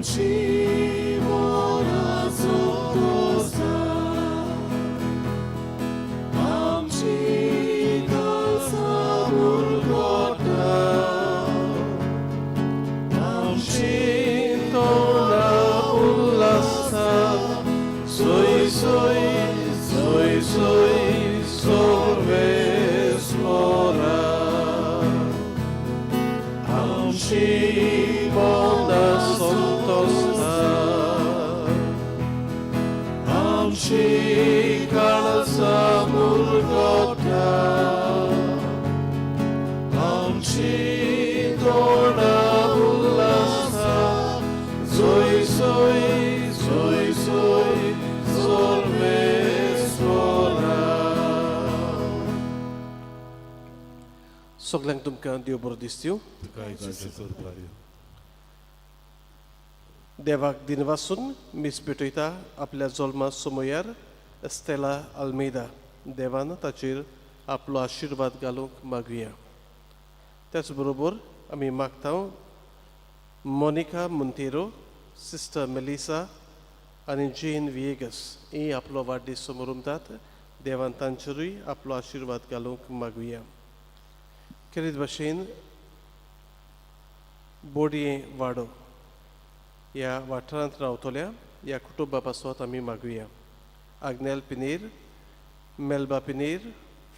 आमची मना संतोषा आमची काळजां मुरगोटा आमची तोंडां उल्हासा सोय सोय सोय सोय सर्वेस्पोरा आमची मना संतोषा आमची काळजां मुरगोटा आमची तोंडां उल्हासा सोय सोय सोय सोय सर्वेस्पोरा. सगल्यांक तुमकां देव बरो दिसत्यो. तुकाय ताचें करपाक. देवाक दिनवासून मीस भेटयता आपल्या जल्मा समयार स्टेला आल्मेदा. देवान ताचेर आपलो आशिर्वाद घालूंक मागुया. त्याच बरोबर आमी मागता मोनिका मुंतेरो, सिस्टर मेलिसा आनी जेन विएगस ही आपलो वाडदीस समोरुमतात. देवान तांचेरूय आपलो आशिर्वाद घालूंक मागुया. खेरीत भाशेन बोडये वाडो ह्या वाठारांत रावतल्या ह्या कुटुंबा पासत आमी मागुया. आग्नेल पिनेर, मेल्बा पिनेर,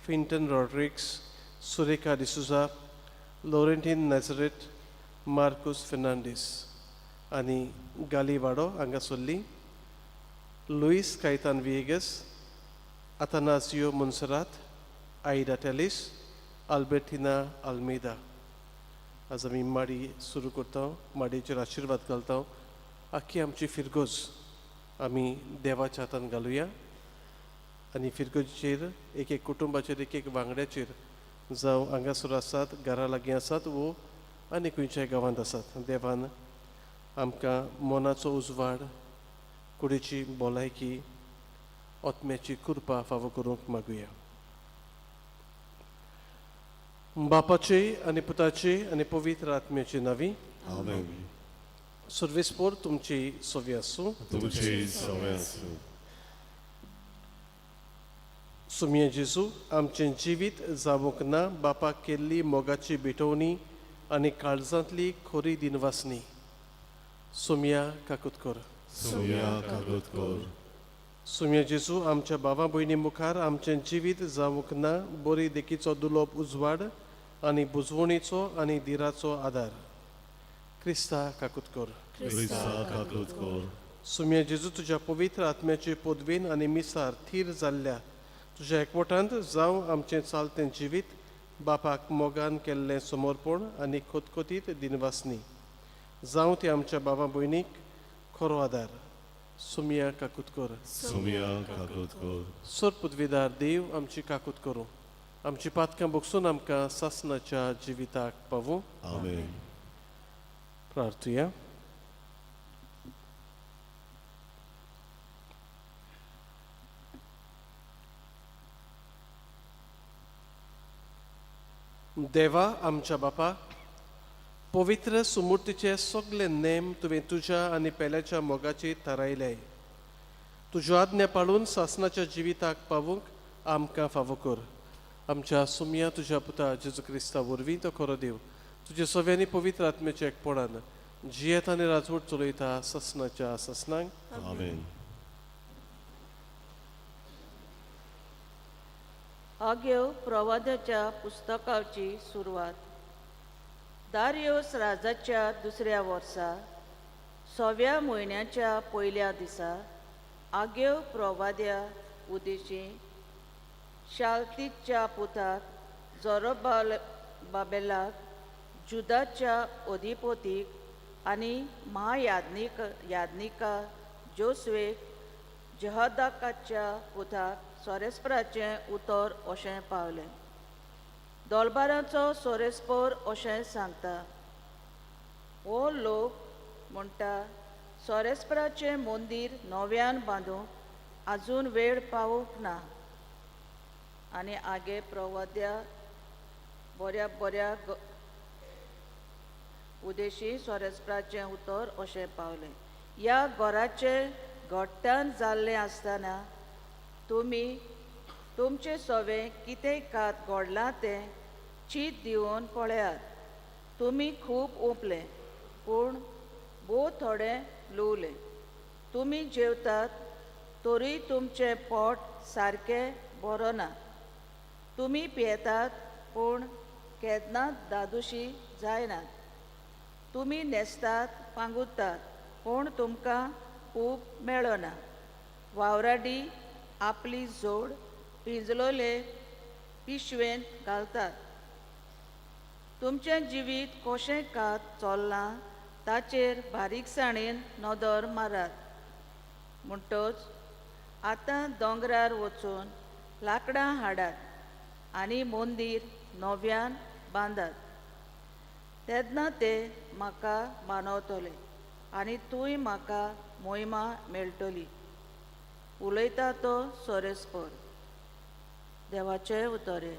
फिंटन रॉड्रिक्स, सुरेखा डिसुजा, लोरेंटीन नॅझरेट, मार्कुस फेर्नांडीस आनी गाली वाडो हांगासरली लुईस कायतान विएगस, आतानासियो मुन्सरात, आयडा टेलिस, आल्बर्टिना आल्मेदा. आज आमी माडी सुरू करता, माडयेचेर आशिर्वाद घालता. आख्खी आमची फिरगोज आमी देवाच्या हातान घालुया आनी फिरगोजीचेर एक एक कुटुंबाचेर, एक एक वांगड्याचेर, जावं हांगासर आसात, घरा लागीं आसात वो आनी खंयच्याय गांवांत आसात, देवान आमकां मनाचो उजवाड, कुडीची भलायकी, आत्म्याची कृपा फावो करूंक मागुया. बापाचे आनी पुताचे आनी पवित्र आत्म्याचे नांवी. आमेन. सर्वेस्पोर तुमची सोवी आसूं. तुमची सवय आसूं. सुमये जेजू, आमचें जिवीत जावंक ना बापाक केल्ली मोगाची भेटवणी आनी काळजांतली खोरी दिनवासनी. सुमया काकूत कर. सुमया कागद कर. सुमये जेजू, आमच्या भावा भयणी मुखार आमचें जिवीत जावंक ना बरी देखीचो दुलोप उजवाड आनी बुजवणीचो आनी दिराचो आदार. क्रिस्ता काकूत कर. क्रिस्ता कागद कर. सुमये जेजू, तुज्या पवित्र आत्म्याचे पदवीन आनी मिसार थीर जाल्ल्या तुज्या एकवटांत जावं आमचें चालतें जिवीत बापाक मोगान केल्लें समर्पण आनी खोतखोतीत दिनवासनी. जावं तें आमच्या बाबा भयणीक खरो आदार. सुमया काकूत कर. सुमया कागद कर. सोर पृथ्वीदार देव आमची काकूत करूं, आमची पातकां बगसून आमकां सासनाच्या जिविताक पावूं. आमेन. प्रार्थुया. देवा आमच्या बापा, पवित्र सुमूर्तीचे सगळे नेम तुवें तुज्या आनी पेल्याच्या मोगाचे थारायले. तुज्यो आज्ञा पाळून सासनाच्या जिविताक पावूंक आमकां फावो कर. आमच्या सुमया तुज्या पुता जेजू क्रिस्ता वरवीं, तो खरो देव, तुजे सगळ्यांनी पवित्र आत्म्याच्या एकपणान जियेत आनी राजवट चलयता सासनाच्या सासनांक. आमेन. आग्यो प्रवादाच्या पुस्तकाची सुरवात. दारियोस राजाच्या दुसऱ्या वर्सा सव्या म्हयन्याच्या पयल्या दिसा आग्यो प्रवाद्या उदेशी शालतीच्या पुताक जोरोबाल बाबेलाक जुदाच्या अधिपतीक आनी महायाज्ञिक याज्ञिका जोसवेक जहदाकाच्या पुताक सोरेस्पराचें उतर अशें पावलें. दोलबाराचो सोरेस्पोर अशें सांगता, हो लोक म्हणटा, सोरेस्पराचें मंदीर नव्यान बांदूंक आजून वेळ पावूंक ना. आनी आगे प्रवाद्या बऱ्या बऱ्या उदेशी सोरेस्पराचें उतर अशें पावलें, ह्या घराचें घट्टान जाल्लें आसतना तुमी तुमचे सोवे कितें कात घडलां तें चीत दिवन पळयात. तुमी खूब ओंपले पूण भोव थोडें लुवलें. तुमी जेवतात तरी तुमचें पोट सारकें बरो ना. तुमी पियेतात पूण केन्नाच दादोशी जायनात. तुमी न्हेसतात पांगुरतात पूण तुमकां खूब मेळना. वावराडी आपली जोड पिंजलोले पिशवेंत घालतात. तुमचें जिवीत कशें कात चल्लां ताचेर बारीकसाणेन नदर मारात. म्हणटच आतां दोंगरार वचून लांकडां हाडात आनी मंदीर नव्यान बांदात. तेन्ना ते म्हाका मानवतले आनी तूंय म्हाका मोहिमा मेळटली. उलयता तो सोरेस्पर. देवाचे उतरे.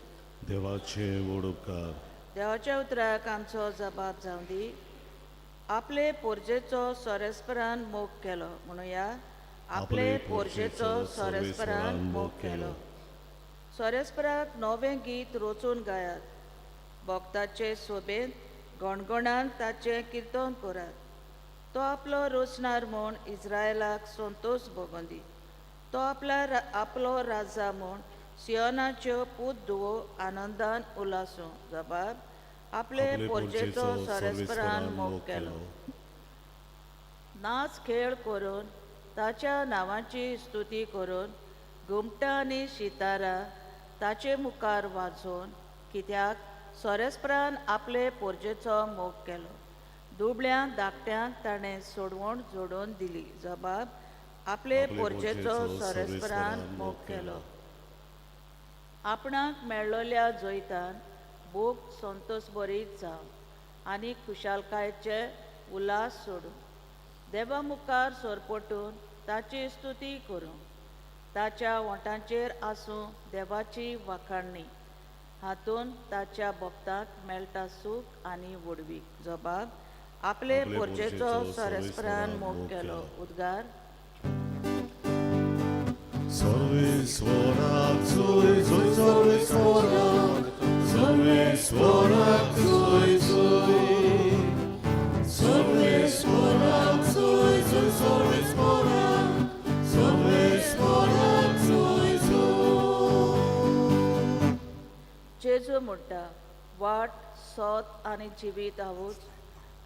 देवाचे व्हड उपकार. देवाच्या उतराक आमचो जबाब जावं दी. आपले पोरजेचो सोरेस्परान मोग केलो म्हणुया. आपले पोरजेचो सोरेस्परान मोग केलो. सोरेस्पराक नवें गीत रचून गायात. भक्ताचे सोबेंत गणगणान ताचें किर्तन करात. तो आपलो रोचणार म्हूण इस्रायलाक संतोश भोगोंदी. तो आपलो राजा म्हूण सियोनाच्यो पूत धुवो आनंदान उलासूं. जबाब आपले पोरजेचो सोरेस्परान मोग केलो. नाच खेळ करून ताच्या नांवाची स्तुती करून घुमटां आनी शितारा ताचे मुखार वाजोवन, कित्याक सोरेस्परान आपले पोरजेचो मोग केलो. दुबळ्यांक धाकट्यांक ताणें सोडवण जोडून दिली. जबाब आपले पोरजेचो सोरेस्परान मोग केलो. आपणाक मेळ्ळोल्या जैतान भोग संतोष बरीत जावं आनी खुशालकायेचे उल्हास सोडूं. देवा मुखार सरपटून ताची स्तुती करूं. ताच्या ओंठांचेर आसूं देवाची वाखाणणी. हातून ताच्या भक्तांक मेळटा सूख आनी व्हडवीक. जबाब आपले पोरजेचो सोरेस्परान मोग केलो. उद्गार. सर्वेस्वराक जोय जोय सर्वेस्वराक, सर्वेस्वराक जोय जोय, सर्वेस्वराक जोय जोय सर्वेस्वराक, सर्वेस्वराक जोय जोय. जेजू म्हणटा, वाट सोत आनी जिवीत हांवूच,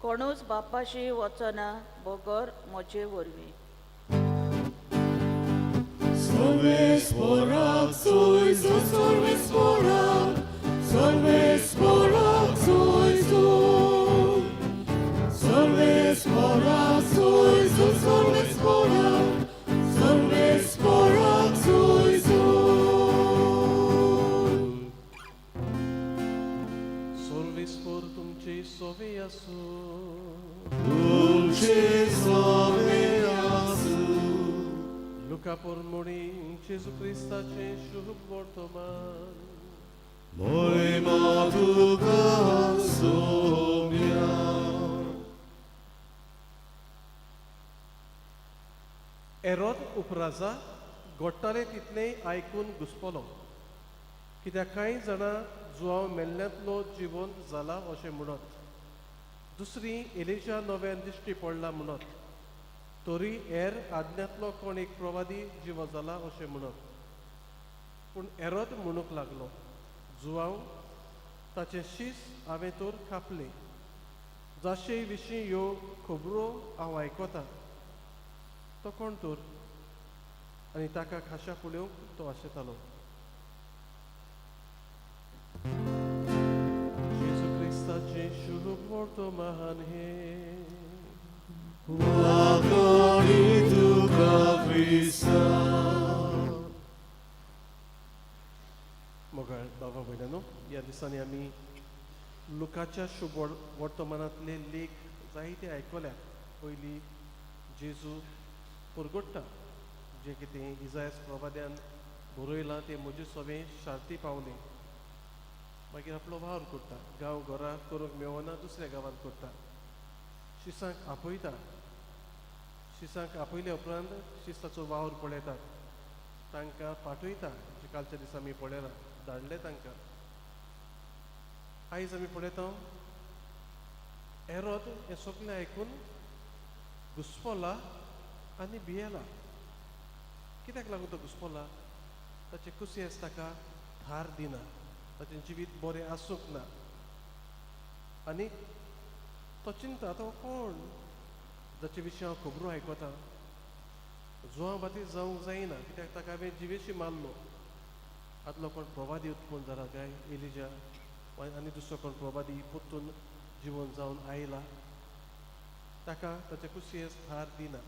कोणूच बापाशी वचना बगर म्हजे वरवीं. सर्वेस्वराक जोय जोय सर्वेस्वराक, सर्वेस्वराक जोय जोय, सर्वेस्वराक जोय जोय सर्वेस्वराक, सर्वेस्वराक जोय जोय. सर्वेस्पर तुमचे सोवे आसूं. तुमचे सोवे आसूं. लुका पोरमोडी जेजू क्रिस्ताचें शुभ वर्तमान. मोहिमा तुका सोम्या. एरोद उपराजा घडटालें तितलें आयकून घुसपलो, कित्याक कांय जाणां जुवांव मेल्ल्यांतलो जिवंत जाला अशें म्हणत, दुसरी एलिजा नव्यान दिश्टी पडला म्हणत, तरी हेर आज्ञांतलो कोण एक प्रवादी जिवो जाला अशें म्हणत. पूण एरोद म्हणूंक लागलो, जुवांव ताचें शीस हांवें तर कापलें. जाशे विशीं ह्यो खबरो हांव आयकतां तो कोण तर? आनी ताका खाशा पळोवंक तो आशेतालो. जेजू क्रिस्ताचें शुभ वर्तमान हें. वाखाणी तुका क्रिस्ता. मोगाळ बाबा भयणांनो, ह्या दिसांनी आमी लुकाच्या शुभ वर्तमानांतले लेख जायते आयकल्या. पयलीं जेजू परगट्टा जें कितें इजायस प्रवाद्यान बरयलां तें म्हजे सवें शांती पावलें. मागीर आपलो वावर करता, गांव घरा करूंक मेळना दुसऱ्या गांवांत करता. शिसांक आपयता. शिसांक आपयल्या उपरांत शीस ताचो वावर पळयतात, तांकां पाठयता. जे कालच्या दिसा आमी पळयलां, धाडले तांकां. आयज आमी पळयता एरोद हें सगळें आयकून घुस्पला आनी भियेला. कित्याक लागून तो घुस्पला? ताचें कुसियेस ताका थार दिना, ताचें जिवीत बरें आसूंक ना आनी तो चिंता तो कोण जाचे विशीं हांव खबरो आयकता. जुवां बातीर जावंक जायना, कित्याक ताका हांवें जिवेशी मारलो. आदलो कोण प्रवादी उत्पन्न जाला काय एलिजा आनी दुसरो कोण प्रवादी परतून जिवन जावन आयला, ताका ताचे कुसियेस थार दिना.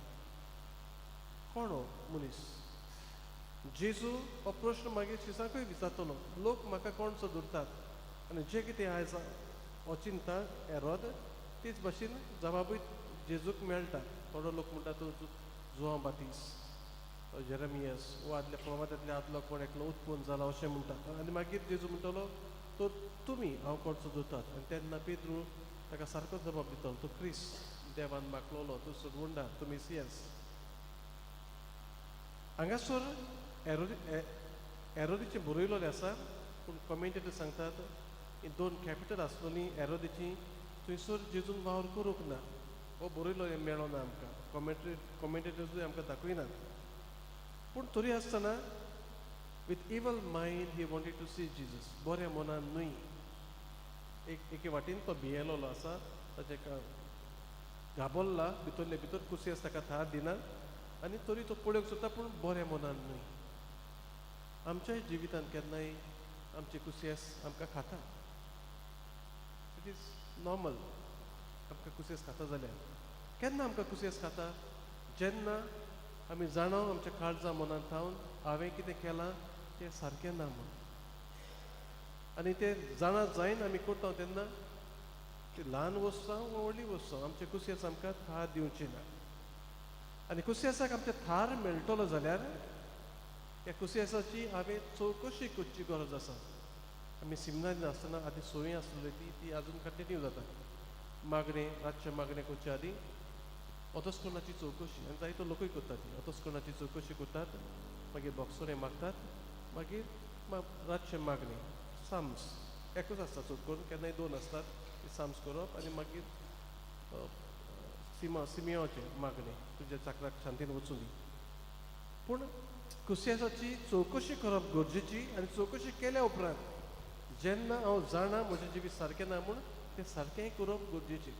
कोण हो मनीस? जेजू हो प्रश्न मागीर शिसाकूय विचारतलो, लोक म्हाका कोण सो धरतात? आनी जे कितें आयज हो चिंता एरोद, तीच भाशेन जबाबूय जेजूक मेळटा. थोडो लोक म्हणटा तूं जुवां बातीस, जेरमियस वो आदल्या प्रवादांतल्या आदलो कोण एकलो उत्पन्न जाला अशें म्हणटा. आनी मागीर जेजू म्हणटलो तो तुमी हांव कोण सो धरतात? आनी तेन्ना पेद्रू ताका सारको जबाब दितलो, तूं क्रिस्त, देवान मागलोलो, तूं सोडवंडा, तूं मिसियस. हांगासर एरोदीचें बरयलेलें आसा, पूण कॉमेंटेटर सांगतात ही दोन कॅपिटल आसलोली एरोदीची, थंयसर जेजून वावर करूंक ना, हो बरयलो मेळो ना आमकां, कॉमेंटेटर्सूय आमकां दाखयनात. पूण तरी आसतना with evil mind he wanted to see Jesus. बऱ्या मनान न्हय, एके वाटेन तो भियेलोलो आसा, ताचें घाबरला भितरले भितर, कुसियेस ताका थार दिना आनी तरी तो पळोवंक सोदता, पूण बऱ्या मनान न्हय. आमच्याय जिवितांत केन्नाय आमची कुसियेस आमकां खाता. It is normal. आमकां कुसियेस खाता जाल्यार केन्ना आमकां कुसियेस खाता? जेन्ना आमी जाणा आमच्या काळजा मनांत थावन हांवें कितें केलां तें सारकें ना म्हूण, आनी तें जाणा जायन आमी करता तेन्ना ती ल्हान वस्त जावं वा व्हडली वस्त जावं, आमचे कुसियेस आमकां थार दिवची ना. आनी कुसियेसाक आमच्या थार मेळटलो जाल्यार ह्या कुसियेसाची हांवें चवकशी करची गरज आसा. आमी सिमनारीन आसतना आदी संवय आसलेली ती आजून कंटिन्यू जाता. मागणें, रातचें मागणें करचे आदीं अतस्करणाची चवकशी, आनी जायतो लोकूय करतात ती अतस्करणाची चवकशी करतात, मागीर बोक्सोरे मागतात, मागीर रातचें मागणें साम्स एकूच आसता चड करून, केन्नाय दोन आसतात, ती साम्स करप आनी मागीर सिमियोचें मागणें, तुज्या चाकराक शांतीन वचूं दी. पूण कुसियेसाची चवकशी करप गरजेची, आनी चवकशी केल्या उपरांत जेन्ना हांव जाणा म्हजें जिवीत सारकें ना म्हूण, तें सारकें करप गरजेचें.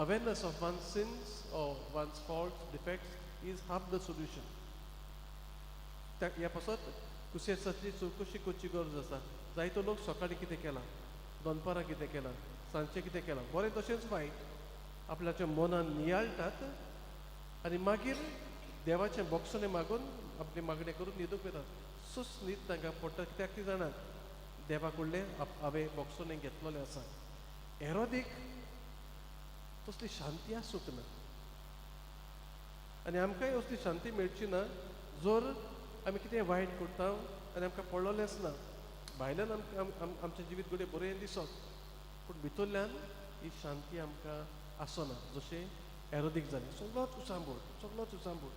Awareness of one's sins or one's faults, defects is half the solution. ह्या पासत कुसियेसाची चवकशी करची गरज आसा. जायतो लोक सकाळीं कितें केलां, दनपारां कितें केलां, सांजचें कितें केलां, बरें तशेंच वायट आपल्याच्या मनान नियाळटात आनी मागीर देवाचें बोगसणें मागून आपली मागणें करून न्हिदूंक वयतात. सुस न्हीद तांकां पडटा, कित्याक ती जाणात देवा कडलें हांवें बोगसणें घेतलेलें आसा. एरोदीक तसली शांती आसूंक ना, आनी आमकांय असली शांती मेळची ना जर आमी कितें वायट करता आनी आमकां पडलोलेंच ना. भायल्यान आमचें जिवीत घडये बरें दिसत, पूण भितरल्यान ही शांती आमकां आसना. जशें एरोदीक जालें, सगळोच उचांबळ, सगळोच उचांबळ,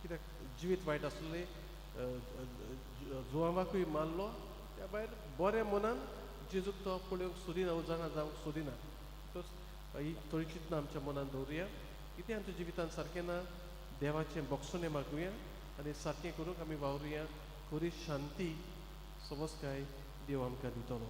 कित्याक जिवीत वायट आसलें, जुवांवाकूय मारलो, त्या भायर बऱ्या मनान जेजूक तो पळोवंक सोदिना, जाणा जावंक सोदिना. ही थोडी चिंतना आमच्या मनान दवरुया. कितें आमच्या जिवितांत सारकें ना, देवाचें बोगसणें मागुया आनी सारकें करूंक आमी वावरुया. खरी शांती समजकाय देव आमकां दितलो.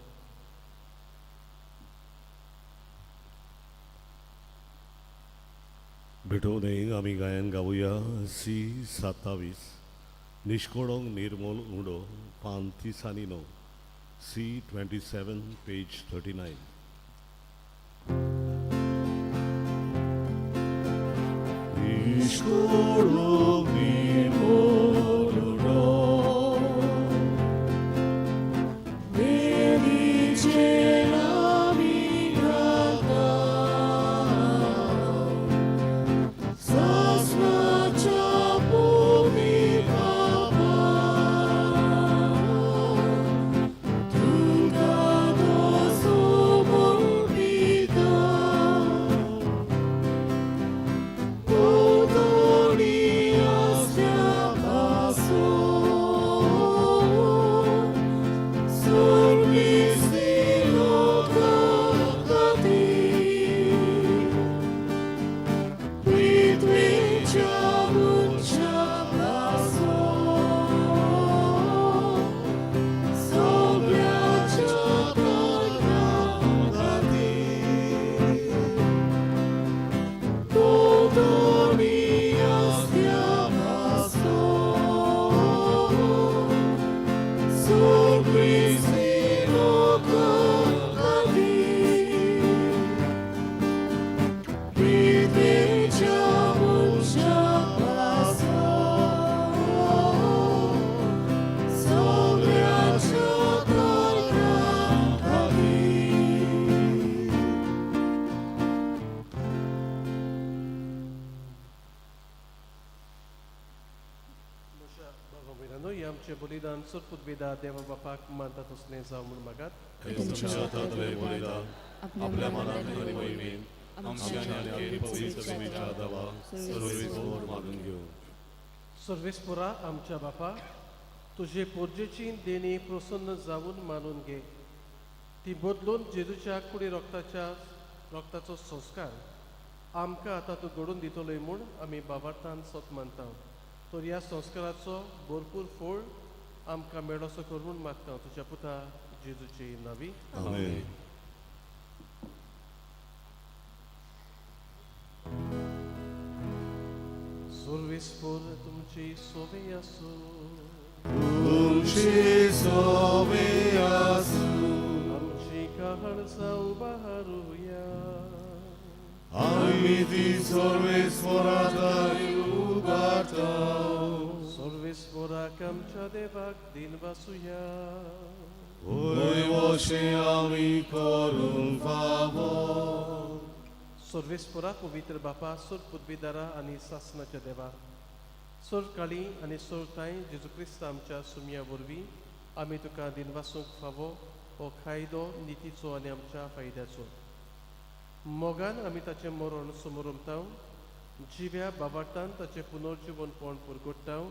भेटोवनय आमी गायन गावया सी 27 निश्कोडोंक निर्मोल उडो पान 30 आनी 9 सी 27 पेज 39. निश्कोडोंक निर्मोल उडो मेरीचेर आमी घालता सासणाच्या पवित्र तुका तो समर्पिता. आमचें बलिदान सोरपुतवेदा देवा बापाक मानता तसलें जावं म्हूण मागात. हे तुमच्या हातांतले बलिदान आपल्या मनान आनी मोहिमेन आमच्या आनी आमगे पवित्र सेवेच्या देवा सर्वेस्पोर मानून घेवं. सर्वेस्पोरा आमच्या बापा, तुजे पोरजेची देणी प्रसन्न जावन मानून घे. ती बदलून जेजूच्या कुडी रक्ताच्या रक्ताचो संस्कार आमकां आतां तूं घडोवन दितलोय म्हूण आमी बाबार्थान सत मानता. तर ह्या संस्काराचो भरपूर फळ आमकां मेळोसो कर म्हूण मागता तुज्या पुता जेजूची नावी. आमेन. सर्वेस्पोर तुमची सोबी आसूं. तुमची सोबी आसूं. आमची काळजां उबारुया. आमी ती सर्वेस्पोराताय उबारता. सर्वेस्पोराक आमच्या देवाक दिन वासुया. वय वशें आमी करूंक फावो. सर्वेस्पोरा पवित्र बापा, सोर पुदविदारा आनी सासनाच्या देवा, सोर काळी आनी सोर तांय जेजू क्रिस्त आमच्या सुमया वरवीं आमी तुका दिनवासूंक फावो हो कायदो नितीचो आनी आमच्या फायद्याचो. मोगान आमी ताचें मरण समोरमताव, जिव्या बाबार्तान ताचें पुनर्जिवनपण पुरगोडटाव,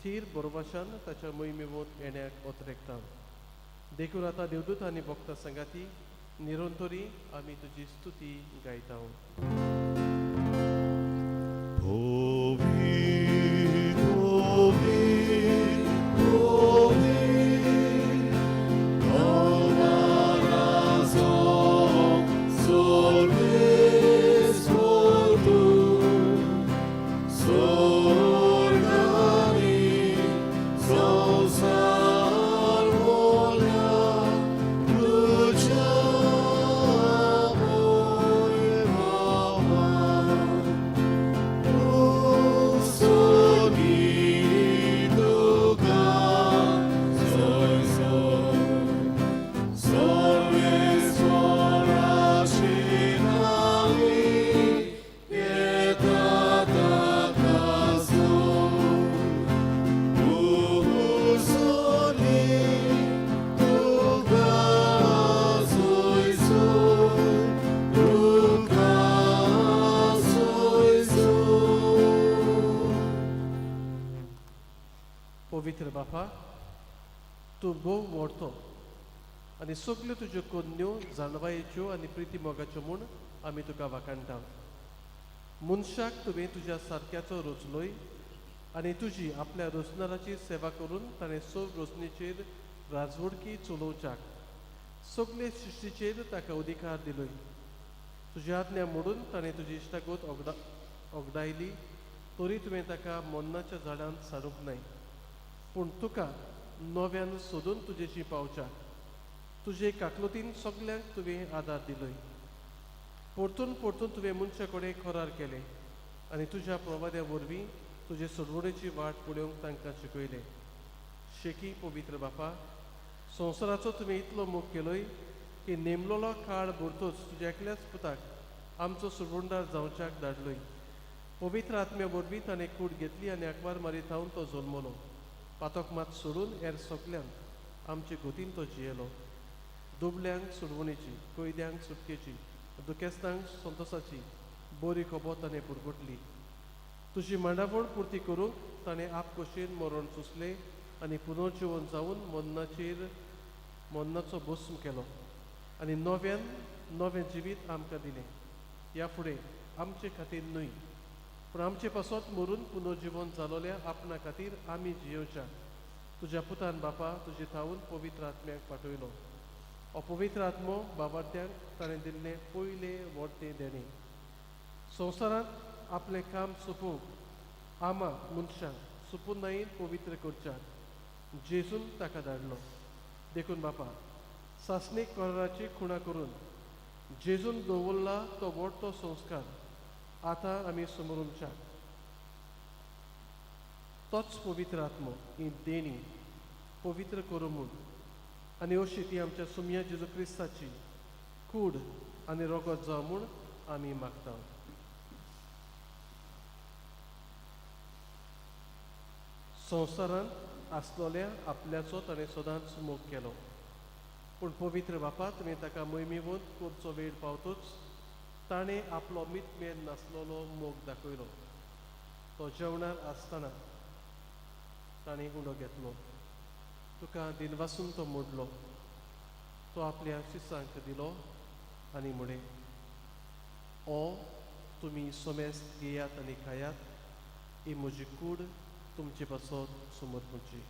थीर बरोवाशान ताच्या मोहिमेवत येण्याक ओतरेकता. देखून आतां देवदूत आनी भक्ता सांगाती निरंतरी आमी तुजी स्तुती गायता. Ovi, ovi, ovi, Omarazo, solves fortu, sorgani, sonsar volya, lucia voi mama. पवित्र बापा, तूं भोव व्हडतो आनी सगल्यो तुज्यो कोन्न्यो जाणवायेच्यो आनी प्रिती मोगाच्यो म्हूण आमी तुका वाखाणटा. मनशाक तुवें तुज्या सारक्याचो रचलोय आनी तुजी आपल्या रचणाराची सेवा करून ताणें सोब रचणेचेर राजवडकी चलोवच्याक सगळे सृश्टीचेर ताका अधिकार दिलोय. तुजी आज्ञा मोडून ताणें तुजी इश्टागत ओगडायली तरी तुवें ताका मन्नाच्या झाडांत सारूंक नाय, पूण तुका नव्यान सोदून तुजेशी पावच्याक तुजे काकलुतीन सगल्यांक तुवें आदार दिलोय. परतून परतून तुवें मनशा कडेन करार केलें आनी तुज्या प्रवाद्या वरवीं तुजे सोडवणेची वाट पळोवंक तांकां शिकयलें. शेकी पवित्र बापा, संवसाराचो तुवें इतलो मोग केलोय की नेमलोलो काळ भरतोच तुज्या एकल्याच पुताक आमचो सुरवणदार जावच्याक धाडलोय. पवित्र आत्म्या वरवीं ताणें कूड घेतली आनी अकबार मारीत थावन तो जल्मलो. पातक मात सोडून हेर सगल्यांक आमचे गोतीन तो जियेलो. दुबल्यांक सोडवणेची, कैद्यांक सुटकेची, दुखेस्तांक संतोसाची बरी खबर ताणें पुरगुटली. तुजी मांडावळ पुर्ती करूंक ताणें आपकोशेन मरण सोंसलें आनी पुनर्जिवन जावन मरणाचेर मरणाचो भस्म केलो आनी नव्यान नवें जिवीत आमकां दिलें. ह्या फुडें आमचे खातीर न्हय पूण आमचे पासत मरून पुनर्जिवन जालोल्या आपणा खातीर आमी जियोवच्या तुज्या पुतान बापा तुजे थावन पवित्र आत्म्याक पाठयलो. हो पवित्र आत्मो बाबार्थ्यांक ताणें दिल्लें पयलें व्हडलें देणें. संवसारांत आपलें काम सोंपोवंक आमा मनशांक सुपुनायेन पवित्र करच्याक जेजून ताका धाडलो. देखून बापा सासणीक कराराची खुणा करून जेजून दवरला तो व्हडतो संस्कार आतां आमी समोरुमच्याक तोच पवित्र आत्मो ही देणी पवित्र करूं म्हूण आनी अशी ती आमच्या सुमया जेजू क्रिस्ताची कूड आनी रगत जावं म्हूण आमी मागता. संवसारांत आसलोल्या आपल्याचो ताणें सदांच मोग केलो. पूण पवित्र बापा, तुवें ताका मोहिमेवंत करचो वेळ पावतूच ताणें आपलो मितमेर नासलेलो मोग दाखयलो. तो जेवणार आसतना ताणें उंडो घेतलो, तुका दिनवासून तो मोडलो, तो आपल्या शिसांक दिलो आनी म्हळें, ओ तुमी सोमेस्त घेयात आनी खायात, ही म्हजी कूड तुमचे पासत समर्पणची.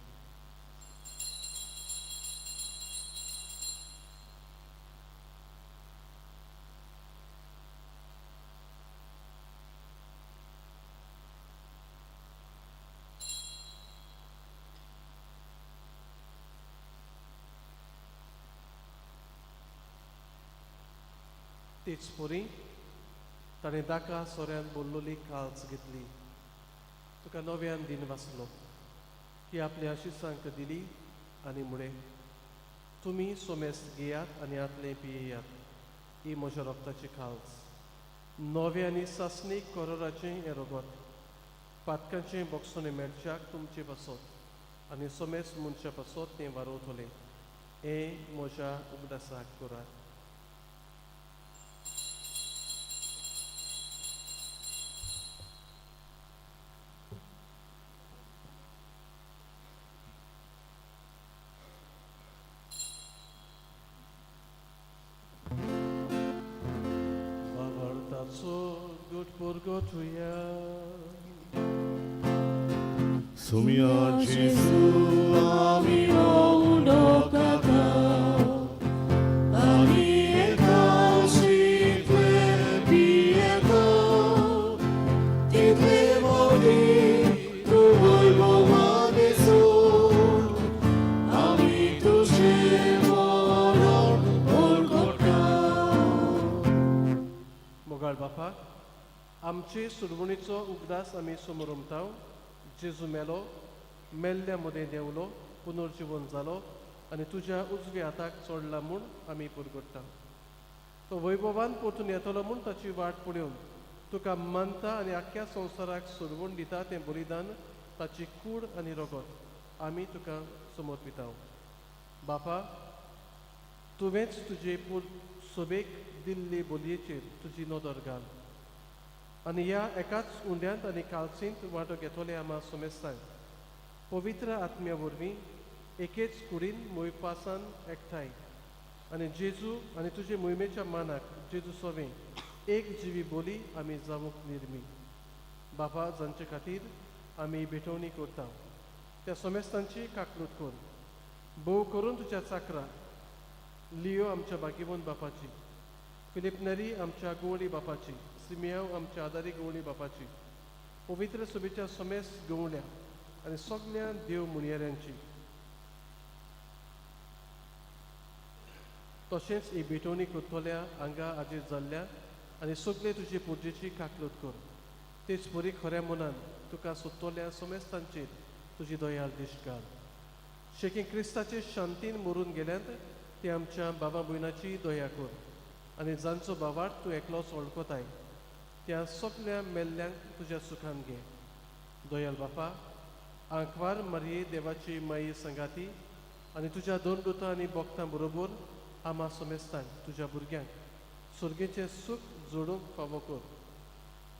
तेच परी ताणें दाका सोऱ्यान बोल्लोली काल्च घेतली, तुका नव्यान दिन वाचलो, ती आपल्या शिसांक दिली आनी म्हळें, तुमी सोमेस्त घेयात आनी आतलें पियेयात, ही म्हज्या रोगताची काल्च, नवें आनी सासणीक करोराचें हें रोगत, पातकांचें बोगसणें मेळच्याक तुमचे पासत आनी सोमेस्त मनशा पासत तें वारोवतलें, हें म्हज्या उगडासाक करात. Sumia Gesù amio uno kata, ani e tue pietà, ti tremoni, tu vuoi adesso, ami tu Golgotha. मोगाळ बापा, आमचे सुरवणीचो उगडास आमी समोर उमताव. जेजू मेलो, मेल्ल्या मदें देंवलो, पुनर्जिवन जालो आनी तुज्या उजव्या हाताक चडला म्हूण आमी पुरगडटा. तो वैभवान परतून येतलो म्हूण ताची वाट पळोवन तुका मानता आनी आख्ख्या संवसाराक सोडवण दिता तें बलिदान, ताची कूड आनी रगत आमी तुका समर्पिता. बापा, तुवेंच तुजे सोबेक दिल्ले बोलयेचेर तुजी नदर घाल आनी ह्या एकाच उंड्यांत आनी कालसींत वांटो घेतले आमा सोमेस्तांक पवित्र आत्म्या वरवीं एकेच कुडीन मोयपासान एकठांय आनी जेजू आनी तुजे मोहिमेच्या मानाक जेजू सोवें एक जिवी बोली आमी जावंक निर्मी. बापा, जांचे खातीर आमी भेटवणी करता त्या सोमेस्तांची काकलूट कर, भोव करून तुज्या चाकरा लियो आमच्या बागीवन बापाची, फिलीप नरी आमच्या गोवळी बापाची, सिमियाव आमच्या आदारी गवळी बापाची, पवित्र सोबेच्या सोमेस गवळ्या आनी सगल्या देव मुणयऱ्यांची, तशेंच ही भेटवणी करतल्या हांगा आजीर जाल्ल्या आनी सगळे तुजे पुजेची काकलूट कर. तेच परी खऱ्या मनान तुका सोदतल्या सोमेस्तांचेर तुजी दयाळ दिश्ट घाल. शेकी क्रिस्ताचे शांतीन मरून गेल्यात ते आमच्या बाबा भयणाची दया कर आनी जांचो बाबार तूं एकलोच वळखताय त्या सगल्या मेल्ल्यांक तुज्या सुखान घे. दयाल बापा, आंकवार मारये देवाची माई संगाती आनी तुज्या दोन दुतां आनी बोगतां बरोबर आमा सोमेस्तांक तुज्या भुरग्यांक सुर्गेचें सूख जोडूंक फावो कर.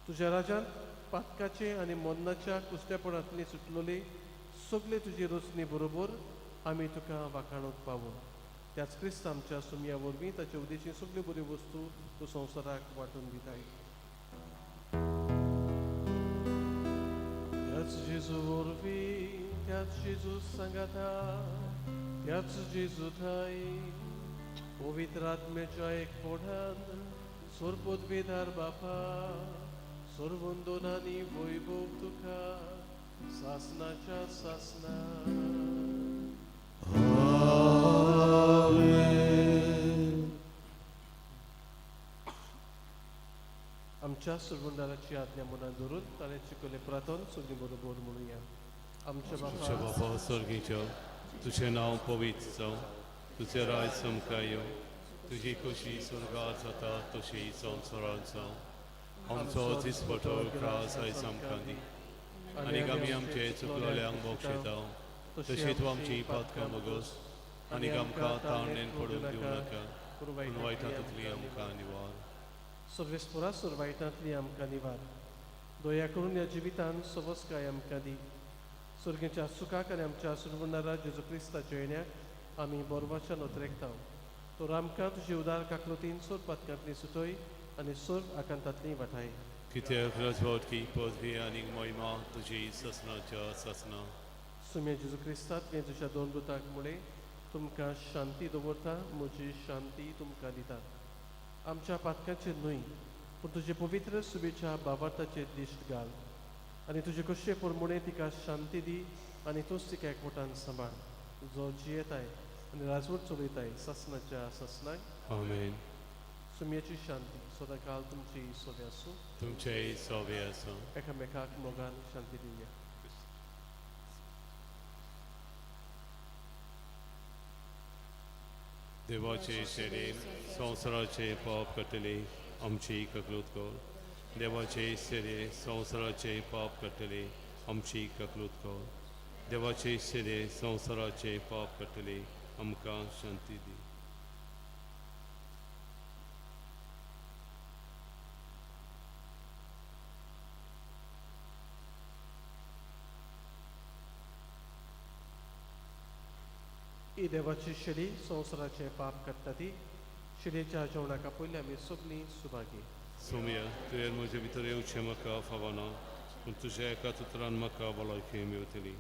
तुज्या राजान पातकाचे आनी मोन्नाच्या कुस्तेपणांतली सुटलोली सगळे तुजी रोचणी बरोबर आमी तुका वाखाणूंक पावो. त्याच क्रिस्त आमच्या सुमया वरवीं ताचे उदेशी सगल्यो बऱ्यो वस्तू तूं संवसाराक वांटून दिताय. त्याच जेजू वरवीं, त्याच जेजू सांगाता, त्याच जेजू थाय पवित्र आत्म्याच्या एक पोटान सोरपोदवेदार बापा सोरवंदोनानी वैभव तुका सासनाच्या सासना. आमच्या सुरवंदाराची आज्ञा मनात धरून ताणें शिकयलें प्रार्थन सगळीं बरोबर म्हणुया. आमच्या आमच्या बापा बापा स्वर्गीच्या, तुजें नांव पवित्र जावं, तुजें राज आमकां येवं, तुजी खोशी स्वर्गार जाता तशी संवसारांत जावं. आमचो दिसपटो ग्रास आयज आमकां दी आनी आमी आमचे चुकलोल्यांक बक्षिता तशी तूं आमची पातकां मगोस आनी आमकां ताळणेन पडूंक दिवं नाका, पूण वायटांतली आमकां निवार. सर्वेस्पोरा सुरवायटांतली आमकां निवार. दया करून ह्या जिवितान सवस्काय आमकां दी. सुर्गेच्या सुखाक आनी आमच्या सुरवणारा जेजू क्रिस्ताच्या येण्याक आमी बोरवाच्या नोतरेकता. तर आमकां तुजे उदार काकलुतीन सोर पातकांतली सुटय आनी सोर आकांतांतली वाठाय. कित्याक राजवटकी पदवी आनी महिमा तुजी ससनाच्या ससना. सुम्या जेजू क्रिस्तात तुवें तुज्या दोन दुतांक मुळे तुमकां शांती दवरता, म्हजी शांती तुमकां दिता. आमच्या पातकांचेर न्हय पूण तुजे पवित्र सुबेच्या बाबार्थाचेर दिश्ट घाल आनी तुजे कशे प्रमाणे तिका शांती दी आनी तूंच तिका एकवटान सांबाळ, जो जियेताय आनी राजवट चलयताय सासनाच्या सासनाक. आमेन. सुम्याची शांती सदांकाल तुमची सोबे आसूं. तुमचेय सोबे आसूं. एकामेकाक मोगान शांती दिवया. देवाचे शरीर संवसाराचे पाप करतले आमची ककलूत कर. देवाचे शरीर संवसाराचे पाप करतले आमची ककलूत कर. देवाचे शरीर संवसाराचे पाप करतले आमकां शांती दी. ही देवाची शेली संवसाराचें पाप काडटा ती शेलीच्या जेवणाक पयलीं आमी सगळीं सुभागी. सोम्या, तुवें म्हजे भितर येवचें म्हाका फावना, पूण तुज्या एका उतरान म्हाका भलायकी मेवतली.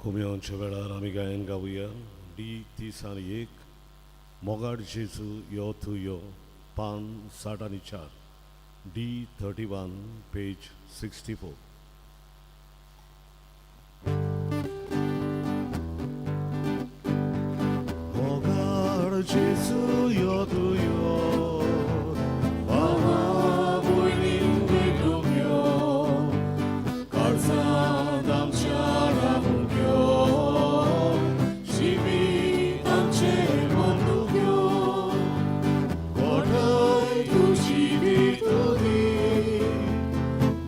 कोम्योंच्या वेळार आमी गायन गावया डी 31, मोगाड जेजू यो तूं यो, पान 64, डी 31 पेज 64. मोगाड जेजू यो तूं यो, बाबा भयणींक भेटूंक यो, काळजांत आमच्या रावूंक यो, जिवीत आमचें बदलूंक यो, गोठाय तुजी भितरी,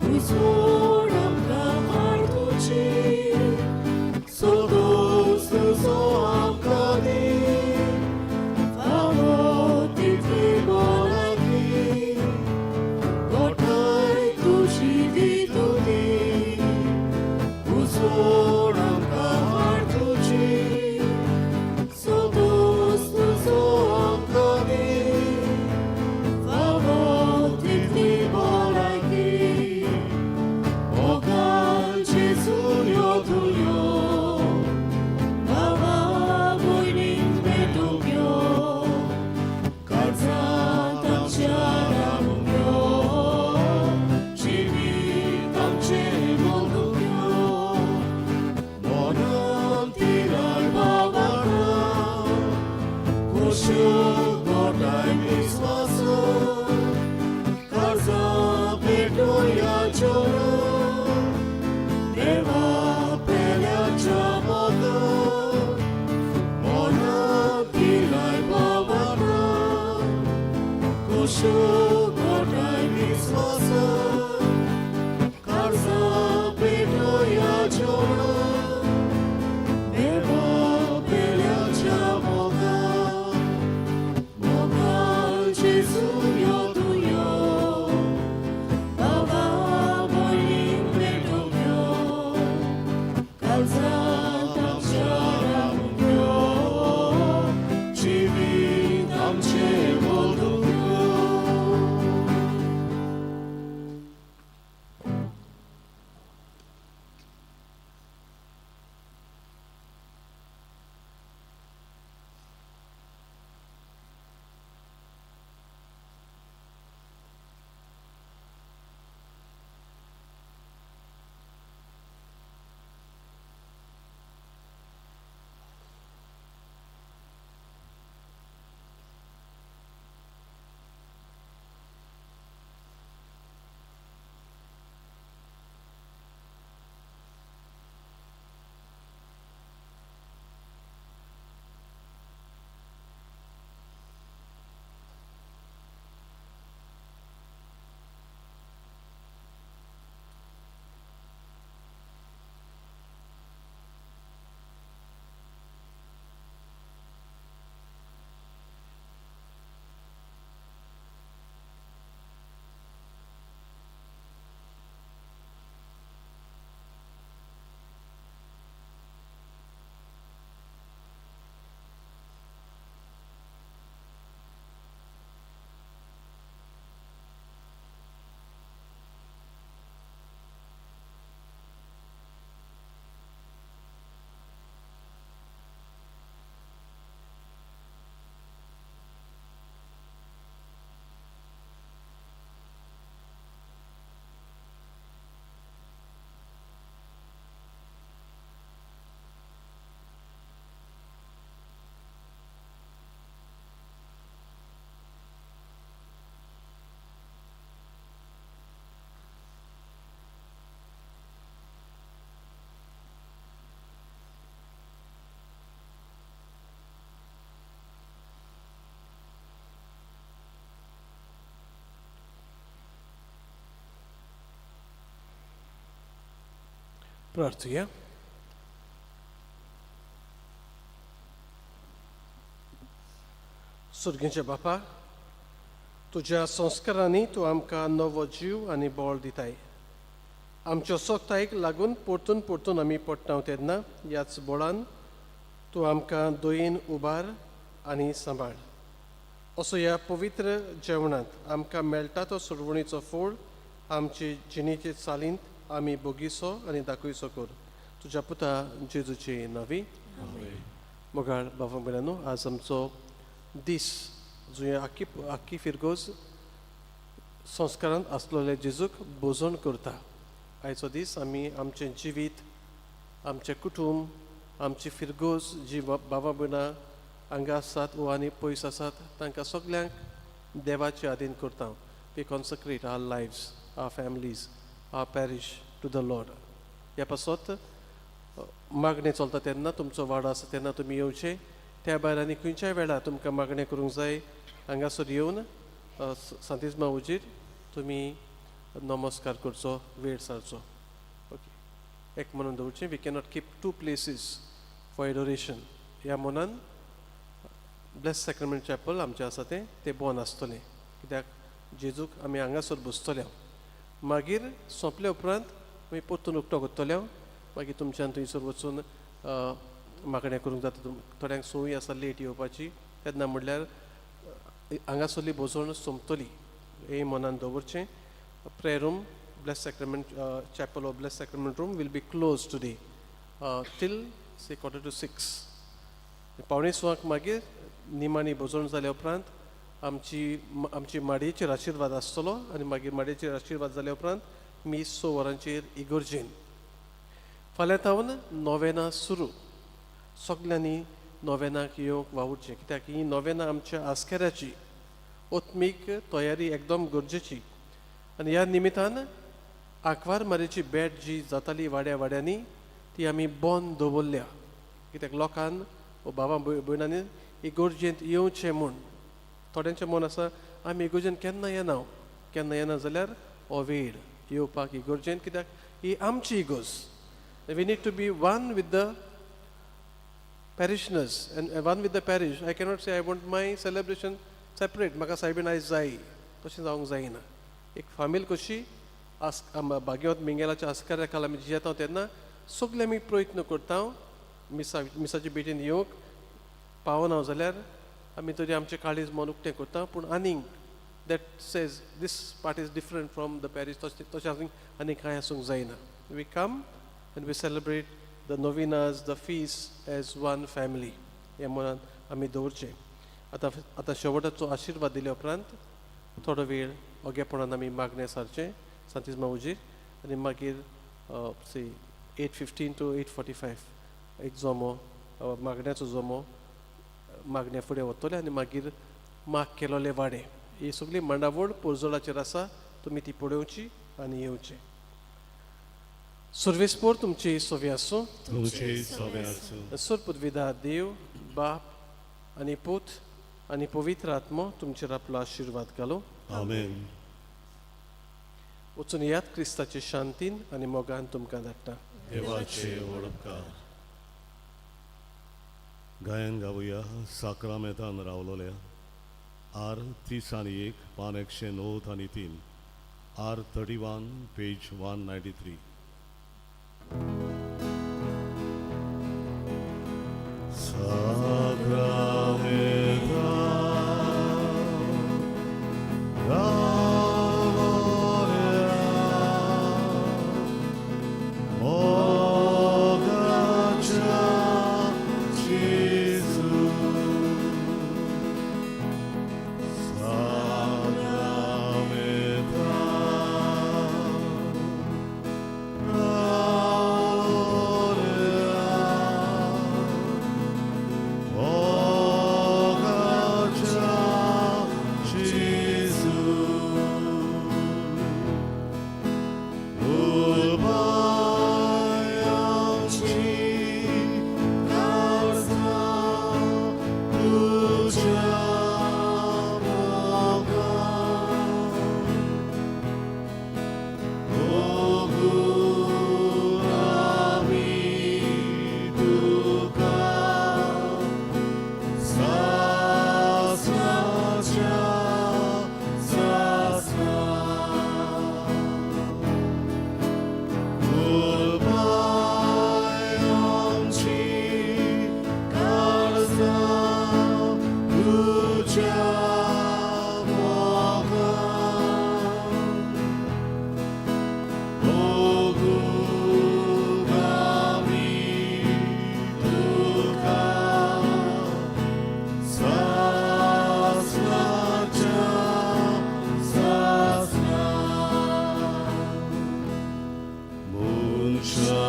घुसवण आमकां हाड तुजी, सदोस तुजो आमकां दी, फावो तितली भलायकी, गोठाय तुजी भितरी, घुसवण आमकां हाड तुजी, सदोस तुजो आमकां दी, फावो तितली भलायकी, मोगान जेजू यो तूं यो, बाबा भयणींक भेटूंक यो, काळजांत आमच्या रावूंक यो, जिवीत आमचें बदलूंक यो, काळजांत आमच्या रावूंक यो, जिवीत आमचें बदलूंक यो. प्रार्थुया. सुर्गेच्या बापा, तुज्या संस्कारांनी तूं आमकां नवो जीव आनी बळ दिताय. आमच्या सोगतायेक लागून परतून परतून आमी पडटा तेन्ना ह्याच बळान तूं आमकां दयेन उबार आनी सांबाळ. असो ह्या पवित्र जेवणांत आमकां मेळटा तो सुरवणीचो फोड आमचे जिणेचे चालींत आमी बोगीसो आनी दाखयसो कर. तुज्या पुता जेजूचे नांवी. मोगाळ बाबा भयणांनो, आज आमचो दीस जुंया आख्खी आख्खी फिरगोज संस्कारांत आसलेले जेजूक भोजन करता. आयचो दीस आमी आमचें जिवीत, आमचें कुटूंब, आमची फिरगोज जी बाबा भयणां हांगा आसात वो आनी पयस आसात तांकां सगल्यांक देवाचे आदीन करता. We consecrate our lives, our families, our parish to the Lord. ह्या पासत मागणें चलता तेन्ना तुमचो वाडो आसा तेन्ना तुमी येवचे. त्या भायर आनी खंयच्याय वेळार तुमकां मागणें करूंक जाय हांगासर येवन सांतिज्मा हुजीर तुमी नमस्कार करचो, वेळ सारचो. ओके, एक म्हणून दवरचें, we cannot keep two places for adoration. ह्या मनान ब्लेस सॅक्रमेंट चॅपल आमचें आसा तें तें बंद आसतलें, कित्याक जेजूक आमी हांगासर बसतले. मागीर सोंपले उपरांत आमी परतून उक्तो करतले. मागीर तुमच्यान थंयसर वचून मागणें करूंक जाता. थोड्यांक संवय आसा लेट येवपाची, तेन्ना म्हणल्यार हांगासरली भोजवण सोंपतली हें मनान दवरचें. Prayer room, bless sacrament chapel or bless sacrament room will be close today till say 5:45. 5:45 मागीर निमाणी भोजवण जाल्या उपरांत आमची आमची माडयेचेर आशिर्वाद आसतलो आनी मागीर माडयेचेर आशिर्वाद जाल्या उपरांत मीस 6 वरांचेर इगर्जेन. फाल्यां तावन नोवेनां सुरू. सगल्यांनी नोवेनाक येवंक वावुरचें, कित्याक ही नोवेनां आमच्या आस्केराची आत्मीक तयारी एकदम गरजेची. आनी ह्या निमितान आंकवार मारयेची भेट जी जाताली वाड्या वाड्यांनी ती आमी बंद दवरल्या, कित्याक लोकान वो बाबा भयणांनी इगर्जेंत येवचें म्हूण. थोड्यांचें मन आसा आमी इगर्जेन केन्ना येना, केन्ना येना जाल्यार हो वेळ येवपाक इगर्जेन, कित्याक ही आमची इगर्ज. We need to be one with the parishioners and one with the parish. I cannot say I want my celebration separate. म्हाका सायबीन आयज जाय, तशें जावंक जायना. एक फामील कशी आस बाग्योत मिंगेलाच्या आस्काऱ्या खाला आमी जियेता तेन्ना सगळे आमी प्रयत्न करता मिसा मिसाचे भेटेन येवंक पावना जाल्यार आमी तरी आमचें काळीज मन उक्तें करता. पूण आनीक that says this part is different from the parish तशें तशें आसूंक आनी कांय आसूंक जायना. We come and we celebrate the novenas, the feast as one family हें मनान आमी दवरचें. आतां आतां शेवटाचो आशिर्वाद दिल्या उपरांत थोडो वेळ ओगेपणान आमी मागणें सारचें सांतिस्मा हुजीर आनी मागीर सी 8:15 to 8:45 एक जमो मागण्याचो जमो मागण्या फुडें वतले आनी मागीर माग केलोले वाडे. ही सगळी मांडावळ पोरजोळाचेर आसा, तुमी ती पळोवची आनी येवची. सुर्वेस्पोर तुमची सोवी आसूं. तुमचे सवे आसूं. सोरपुदविदा देव बाप आनी पूत आनी पवित्र आत्मो तुमचेर आपलो आशिर्वाद घालूं. आमेन. वचून यात क्रिस्ताचे शांतीन आनी मोगान तुमकां धाडटा. देवाचे वडपकार. गायन गावया साक्रामेतान रावलोल्या आर 31 पान 193, R 31 page 193. साक्रामेतान रावलोल्या मोगाच्या जेजू, साक्रामेतान रावलोल्या मोगाच्या जेजू, उलबायांची काळजां तुज्या मोगान, मोगून आमी तुका सासणाच्या सासणा. उलबायांची काळजां तुज्या मोगान, मोगून आमी तुका सासणाच्या सासणा. मनशा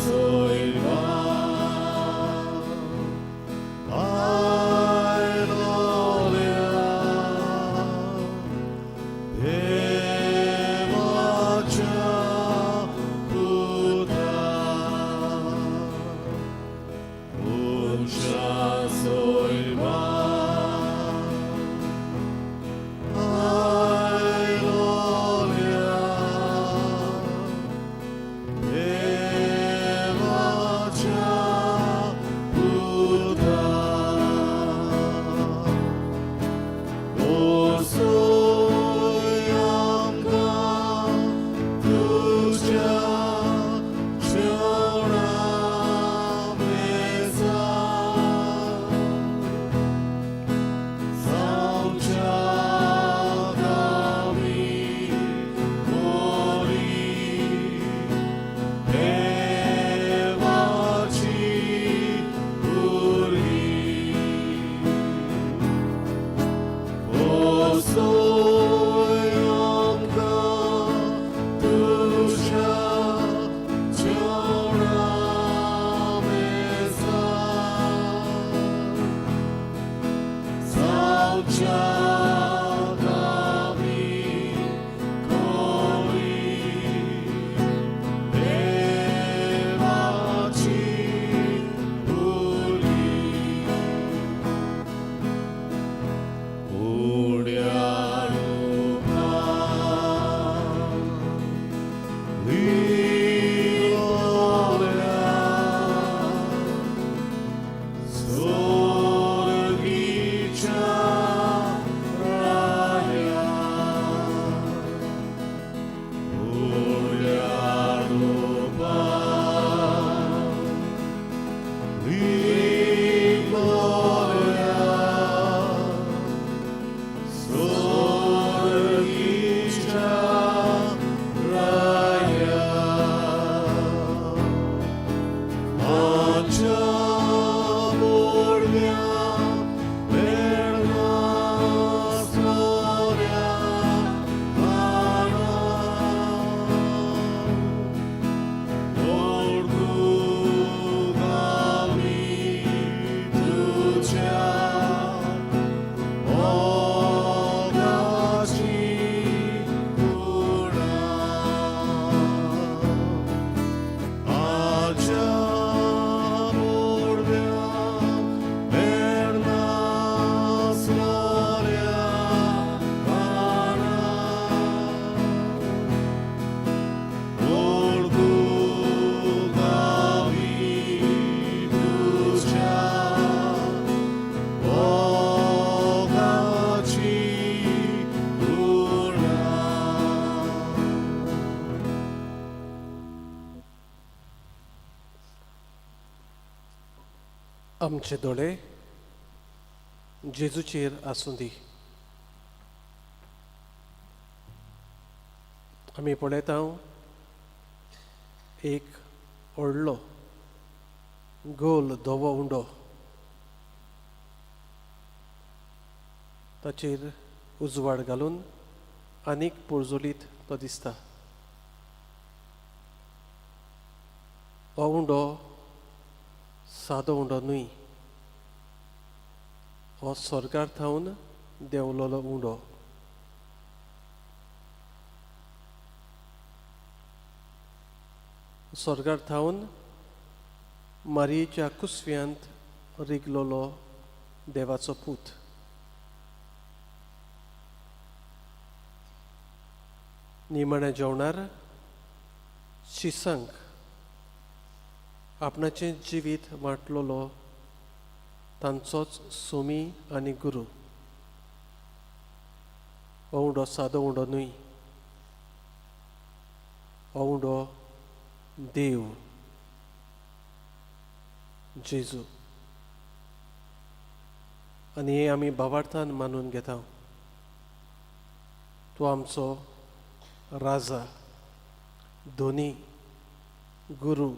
सोयमा आयलोल्या देवाच्या पुता, मनशा सोयमा आयलोल्या देवाच्या आमचे दोळे जेजूचेर आसूं दी. आमी पळयता एक व्हडलो गोल धवो उंडो, ताचेर उजवाड घालून आनीक पोरजोलीत तो दिसता. हो उंडो सादो उंडो न्हय, हो स्वर्गार थावन देंवलोलो उंडो. स्वर्गार थावन मारयेच्या कुसव्यांत रिगलोलो देवाचो पूत. निमाण्या जेवणार शिसांक आपणाचें जिवीत वांटलोलो तांचोच सोमी आनी गुरू. हो उंडो सादो उंडो न्हय, हो उंडो देव जेजू. आनी हें आमी भावार्थान मानून घेता. तूं आमचो राजा, धोनी, गुरू,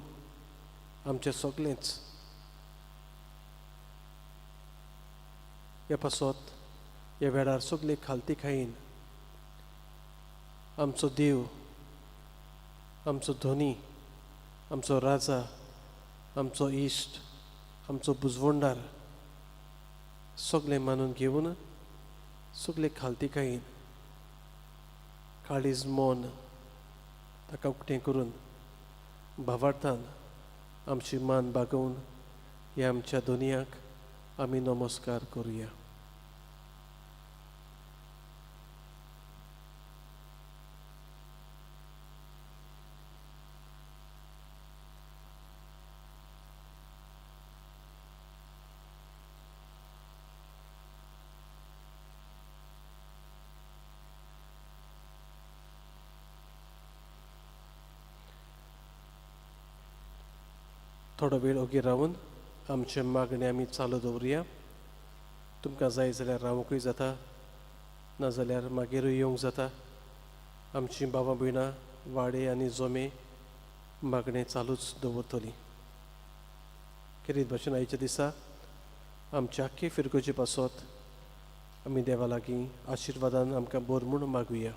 आमचें सगळेंच. ह्या पासत ह्या वेळार सगळे खालती खायन आमचो देव, आमचो धोनी, आमचो राजा, आमचो इश्ट, आमचो बुजवणदार सगळें मानून घेवन सगळे खालती खायन काळीज मन ताका उक्तें करून भावार्थान आमची मान बागोवन ह्या आमच्या दोनयाक आमी नमस्कार करुया. थोडो वेळ ओगी रावन आमचे मागणे आमी चालू दवरुया. तुमकां जाय जाल्यार रावंकूय जाता, नाजाल्यार मागीरूय येवंक जाता. आमची बाबा भयणां वाडे आनी जोमे मागणें चालूच दवरतली. खेरीत भाशेन आयच्या दिसा आमच्या आख्खे फिरगोजे पासत आमी देवा लागीं आशिर्वादान आमकां बोर म्हूण मागुया.